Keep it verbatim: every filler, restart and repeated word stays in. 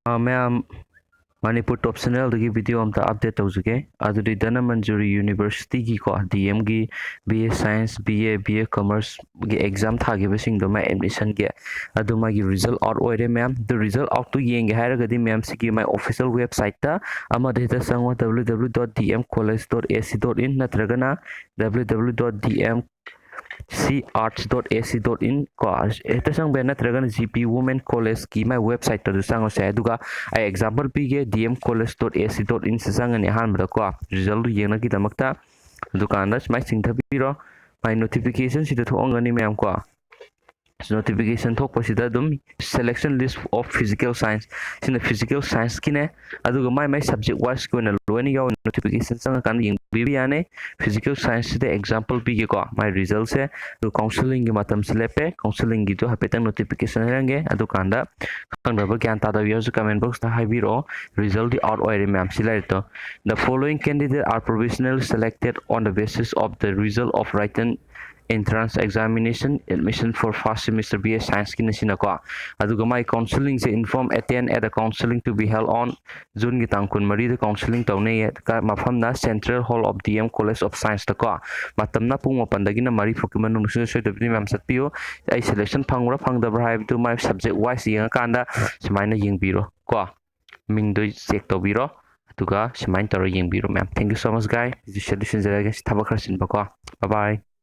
ꯑ, ꯃꯌꯥꯝ, ꯃꯅꯤꯄꯨꯔ ꯇꯣꯞ ꯆꯦꯅꯦꯜꯗꯒꯤ ꯚꯤꯗꯤꯑꯣ ꯑꯝꯇ ꯑꯞꯗꯦꯠ ꯇꯧꯖꯒꯦ꯫ ꯑꯗꯨꯗꯤ ꯙꯅꯃꯟꯖꯨꯔꯤ ꯌꯨꯅꯤꯚꯔꯁꯤꯇꯤꯒꯤꯀꯣ, ꯗꯤ ꯑꯦꯝꯒꯤ B A science, B A, B A ꯀꯃꯔꯁꯒꯤ ꯑꯦꯛꯖꯥꯝ ꯊꯥꯈꯤꯕꯁꯤꯡꯗꯣ ꯃꯥꯏ ꯑꯦꯗꯃꯤꯁꯟꯒꯤ, ꯑꯗꯨ ꯃꯥꯒꯤ ꯔꯤꯖꯜ ꯑꯥꯎꯠ ꯑꯣꯏꯔꯦ ꯃꯌꯥꯝ꯫ ꯑꯗꯨ ꯔꯤꯖꯜ ꯑꯥꯎꯠꯇꯨ ꯌꯦꯡꯒꯦ ꯍꯥꯏꯔꯒꯗꯤ ꯃꯌꯥꯝ ꯁꯤꯒꯤ ꯃꯥꯏ ꯑꯣꯐꯤꯁꯤꯌꯦꯜ ꯋꯦꯕꯁꯥꯏꯠꯇ ꯑꯃꯗ ꯍꯦꯛꯇ ꯆꯪꯉꯣ, W W W dot D M college dot A C dot in ꯅꯠꯇ꯭ꯔꯒꯅ W W W dot D M C arts dot A C dot in ꯀꯣ, ꯍꯦꯛꯇ ꯆꯪꯕ ꯌꯥꯏ, ꯅꯠꯇ꯭ꯔꯒꯅ G P Women Collegeꯀꯤ ꯃꯥꯏ ꯋꯦꯕꯁꯥꯏꯠꯇꯁꯨ ꯆꯪꯉꯁꯨ ꯌꯥꯏ꯫ ꯑꯗꯨꯒ ꯑꯩ ꯑꯦꯛꯖꯥꯝꯄꯜ ꯄꯤꯒꯦ, D M college dot A C dot inꯁꯤ ꯆꯪꯉꯅꯤ ꯑꯍꯥꯟꯕꯗꯀꯣ, ꯔꯤꯖꯜꯗꯨ ꯌꯦꯡꯅꯕꯒꯤꯗꯃꯛꯇ꯫ ꯑꯗꯨꯀꯥꯟꯗ ꯁꯨꯃꯥꯏꯅ ꯆꯤꯡꯊꯕꯤꯔꯣ, ꯃꯥꯏ ꯅꯣꯇꯤꯐꯤꯀꯦꯁꯟꯁꯤꯗ ꯊꯣꯛꯑꯝꯒꯅꯤ ꯃꯌꯥꯝ ꯀꯣ꯫ ꯅꯣꯇꯤꯐꯤꯀꯦꯁꯟ ꯊꯣꯛꯄꯁꯤꯗ ꯑꯗꯨꯝ selection list of physical science, ꯁꯤꯅ ꯐꯤꯖꯤꯀꯦꯜ ꯁꯥꯏꯟꯁꯀꯤꯅꯦ꯫ ꯑꯗꯨꯒ ꯃꯥꯏ ꯃꯥꯏ ꯁꯕꯖꯦꯛ ꯋꯥꯏꯁꯀꯤ ꯑꯣꯏꯅ ꯂꯣꯏꯅ ꯌꯥꯎꯋꯤ꯫ ꯅꯣꯇꯤꯐꯤꯀꯦꯁꯟ ꯆꯪꯉꯀꯥꯟꯗ ꯌꯦꯡꯕꯤꯕ ꯌꯥꯅꯤ꯫ ꯐꯤꯖꯤꯀꯦꯜ ꯁꯥꯏꯟꯁꯁꯤꯗ ꯑꯦꯛꯖꯥꯝꯄꯜ ꯄꯤꯒꯦꯀꯣ, ꯃꯥꯏ ꯔꯤꯖꯜꯁꯦ꯫ ꯑꯗꯨ ꯀꯥꯎꯟꯁꯤꯂꯤꯡꯒꯤ ꯃꯇꯝꯁꯤ ꯂꯦꯞꯄꯦ꯫ ꯀꯥꯎꯟꯁꯤꯂꯤꯡꯒꯤꯗꯣ ꯍꯥꯏꯐꯦꯠꯇꯪ ꯅꯣꯇꯤꯐꯤꯀꯦꯁꯟ ꯍꯥꯏꯔꯝꯒꯦ꯫ ꯑꯗꯨꯀꯥꯟꯗ ꯈꯪꯗꯕ, ꯒ꯭ꯌꯥꯟ ꯇꯥꯗꯕ ꯌꯥꯎꯔꯁꯨ ꯀꯃꯦꯟ ꯕꯣꯛꯁꯇ ꯍꯥꯏꯕꯤꯔꯛꯑꯣ꯫ ꯔꯤꯖꯜꯗꯤ ꯑꯥꯎꯠ ꯑꯣꯏꯔꯦ ꯃꯌꯥꯝ, ꯁꯤ ꯂꯩꯔꯦ ꯇꯣ꯫ The following candidate are provisionally selected on the basis of the result of written entrance examination admission for first semester B A Scienceꯀꯤꯅ ꯁꯤꯅꯀꯣ꯫ ꯑꯗꯨꯒ ꯃꯥꯏ ꯀꯥꯎꯟꯁꯤꯂꯤꯡꯁꯦ, inform attend at the counseling to be held on Juneꯒꯤ ꯇꯥꯡ ꯀꯨꯟꯃꯔꯤꯗ counselling ꯇꯧꯅꯩꯌꯦ꯫ ꯀ-, ꯃꯐꯝꯅ Central Hall of D M College of Scienceꯇꯀꯣ꯫ ꯃꯇꯝꯅ ꯄꯨꯡ ꯃꯥꯄꯟꯗꯒꯤꯅ ꯃꯔꯤ ꯐꯥꯎꯒꯤ ꯃꯅꯨꯡꯗ ꯁꯨꯡꯁꯣꯏ ꯁꯣꯏꯗꯕꯤꯗ ꯃꯌꯥꯝ ꯆꯠꯄꯤꯌꯨ꯫ ꯑꯩ selection ꯐꯪꯕ꯭ꯔꯥ ꯐꯪꯗꯕ꯭ꯔꯥ ꯍꯥꯏꯕꯗꯨ ꯃꯥꯏ subject wise ꯌꯦꯡꯉꯀꯥꯟꯗ ꯁꯨꯃꯥꯏꯅ ꯌꯦꯡꯕꯤꯔꯣ ꯀꯣ꯫ ꯃꯤꯡꯗꯣ check ꯇꯧꯕꯤꯔꯣ꯫ ꯑꯗꯨꯒ ꯁꯨꯃꯥꯏꯅ ꯇꯧꯔ ꯌꯦꯡꯕꯤꯔꯣ ꯃꯌꯥꯝ꯫ Thank you so much guys꯫ ꯁꯤꯗ ꯂꯣꯏꯁꯤꯟꯖꯔꯒꯦ꯫ ꯊꯕꯛ ꯈꯔ ꯆꯤꯟꯕꯀꯣ꯫ Bye bye꯫